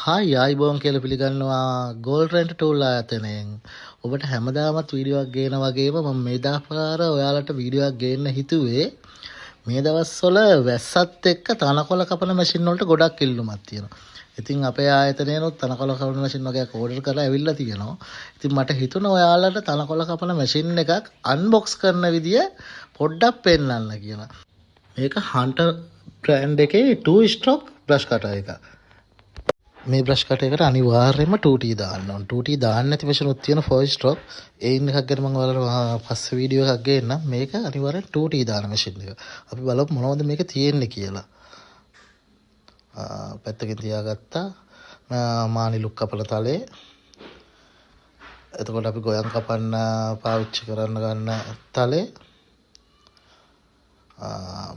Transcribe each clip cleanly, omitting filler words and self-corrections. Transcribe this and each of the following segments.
Hi, ආයුබෝවන් කියලා පිළිගන්නවා ගෝල්ඩ් රෙන්ට් ටූල් ආයතනයෙන්. ඔබට හැමදාමත් වීඩියෝ එකක් ගේන වගේම මම මේ පාර ඔයාලට වීඩියෝ එකක් ගේන්න හිතුවේ, මේ දවස්වල වැස්සත් එක්ක තනකොළ කපන මැෂින් වලට ගොඩක් ඉල්ලුමක් තියෙනවා. ඉතින් අපේ ආයතනයනොත් තනකොළ කපන මැෂින් වගේක් ඕඩර් කරලා ඇවිල්ලා තියෙනවා. ඉතින් මට හිතුණා ඔයාලට තනකොළ කපන මැෂින් එකක් අන්බොක්ස් කරන විදිය පොඩ්ඩක් පෙන්වන්න කියලා. මේක හන්ටර් බ්‍රෑන්ඩ් එකේ 2 ස්ට්‍රෝක් බ්‍රෂ් කටර් එකක්. මේ බ්‍රෂ් කටර් එකට අනිවාර්යයෙන්ම 2T දාන්න ඕන. 2T දාන්න නැති මැෂින් උත් තියෙන 4 ස්ට්‍රෝක්. ඒ ඉන්න එකක් ගැන මම ඔයාලට පස්සේ වීඩියෝ එකක් ගේන්නම්. මේක අනිවාර්යෙන් 2T දාන මැෂින් එක. අපි බලමු මොනවද මේක තියෙන්නේ කියලා. පැත්තකින් තියාගත්තා. මානිලුක් කපන තලේ. එතකොට අපි ගොයන් කපන්න පාවිච්චි කරන්න ගන්න තලේ.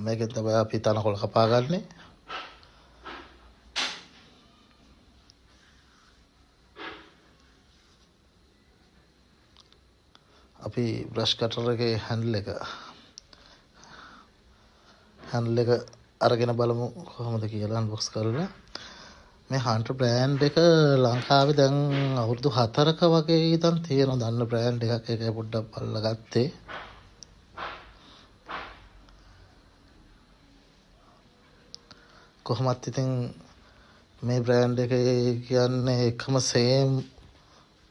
මේකෙන් තමයි අපි තනකොළ කපා ගන්නෙ. අපි බ්‍රෂ් කටර් එකේ හැන්ඩල් එක අරගෙන බලමු කොහොමද කියලා අන්බොක්ස් කරලා. මේ හන්ටර් බ්‍රෑන්ඩ් එක ලංකාවේ දැන් අවුරුදු 4ක වගේ ඉඳන් තියෙනවා. දන්න බ්‍රෑන්ඩ් එකක්. ඒකයි පොඩ්ඩක් බලලා ගත්තේ. කොහොමත් ඉතින් මේ බ්‍රෑන්ඩ් එකේ කියන්නේ එකම සේම්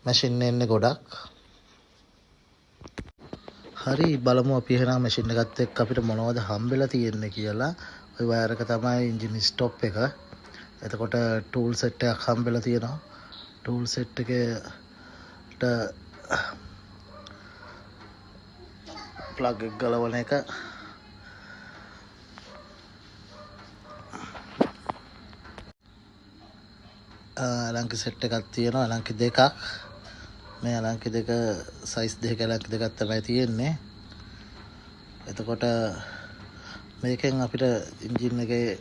මැෂින් එන්නේ ගොඩක්. හරි, බලමු අපි එහෙනම් මැෂින් එකත් එක්ක අපිට මොනවද හම්බෙලා තියෙන්නේ කියලා. ඔය වයර් එක තමයි එන්ජින් ස්ටොප් එක. එතකොට ටූල් සෙට් එකක් හම්බෙලා තියෙනවා. ටූල් සෙට් එකට ප්ලග් එක ගලවන එක. ඇලංකි සෙට් එකක් තියෙනවා. ඇලංකි දෙකක්. මේ ඇලංකි දෙක සයිස් දෙක ඇලංකි දෙකක් තමයි තියෙන්නේ. එතකොට මේකෙන් අපිට එන්ජින් එකේ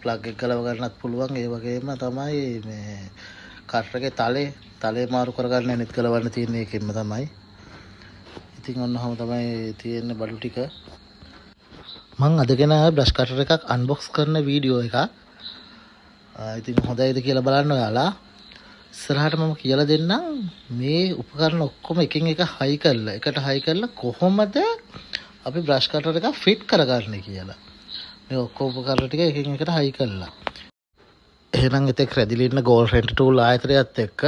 ප්ලග් එක ගලව ගන්නත් පුළුවන්. ඒ වගේම තමයි මේ කටර් එකේ තලේ මාරු කරගන්න අනිත් ගලවන්න තියෙන එකෙන්ම තමයි. ඉතින් ඔන්න ඔහොම තමයි තියෙන්නේ බඩු ටික. මං අද ගෙන ආවේ බ්‍රෂ් කටර් එකක් අන්බොක්ස් කරන වීඩියෝ එකක්. ඉතින් හොඳයිද කියලා බලන්න ඔයාලා. ඉස්සරහට මම කියලා දෙන්නම් මේ උපකරණ ඔක්කොම එකින් එක හයි කරලා, එකට හයි කරලා කොහොමද අපි බ්‍රෂ් කටර් එකක් ෆිට් කරගන්නේ කියලා. මේ ඔක්කොම උපකරණ ටික එකින් එකට හයි කරලා. එහෙනම් එතෙක් රැඳිලා ඉන්න ගෝල්ඩ් රෙන්ට් ටූල් ආයතනයත් එක්ක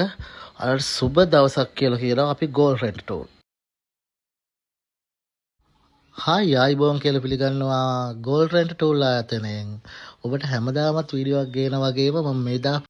ඔයාලට සුබ දවසක් කියලා කියනවා අපි ගෝල්ඩ් රෙන්ට් ටූල්. හායි, ආයුබෝවන් කියලා පිළිගන්නවා ගෝල්ඩ් රෙන්ට් ටූල් ආයතනයෙන්. ඔබට හැමදාමත් වීඩියෝ එකක් ගේන වගේම මම මේ දා